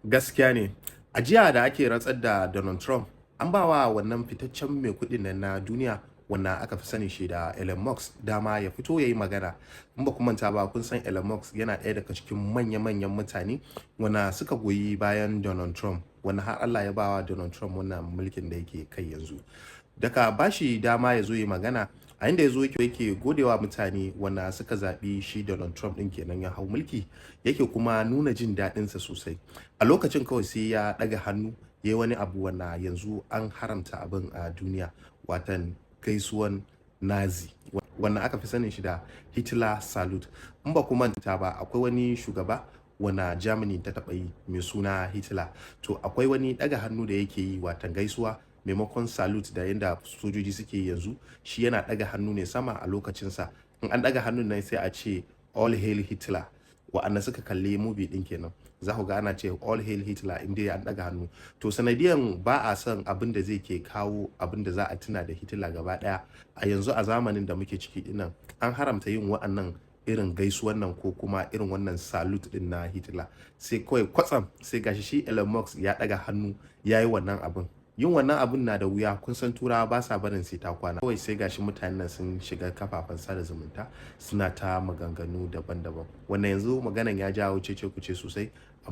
Gaskiya ne. A jiya da ake rantsar da Donald Trump, an ba wa wannan fitaccen mai kuɗin nan na duniya wanda aka fi sani shi da Elon Musk dama ya fito ya yi magana. In ba ku manta ba, kun san Elon Musk yana ɗaya daga cikin manya-manyan mutane wanda suka goyi bayan Donald Trump, wanda har Allah ya bawa Donald Trump wannan mulkin da yake kai yanzu. Daga ba shi dama ya zo yi magana, a inda ya zo yake godewa mutane wanda suka zaɓi shi Donald Trump ɗin kenan ya hau mulki, yake kuma nuna jin daɗinsa sosai. A lokacin kawai sai ya ɗaga hannu ya yi wani abu wanda yanzu an haramta abin a duniya, watan gaisuwan Nazi, wanda aka fi sanin shi da Hitler salute. In ba ku manta ba, akwai wani shugaba wanda Germany ta taɓa yi mai suna Hitler. To, akwai wani ɗaga hannu da yake yi, watan gaisuwa, maimakon salute da yanda sojoji suke yanzu, shi yana ɗaga hannu ne sama a lokacinsa. In an ɗaga hannun nan, sai a ce "All hail Hitler". Wa'anda suka kalli movie ɗin kenan, za ku ga ana ce "All hail Hitler" in dai an ɗaga hannu. To, sanadiyan ba a son abin da zai ke kawo abin da za a tuna da Hitler gaba ɗaya, a yanzu a zamanin da muke ciki dinnan, an haramta yin wa'annan irin gaisuwan nan ko kuma irin wannan salute din na Hitler. Sai kawai kwatsam sai gashi shi Elon Musk ya ɗaga hannu ya yi wannan abin. Yin wannan abun na da wuya, kun san Turawa ba sa barin sai ta kwana. Kawai sai gashi mutanen nan sun shiga kafafen sada zumunta suna ta maganganu daban-daban, wannan yanzu maganan ya jawo cece kuce sosai, amma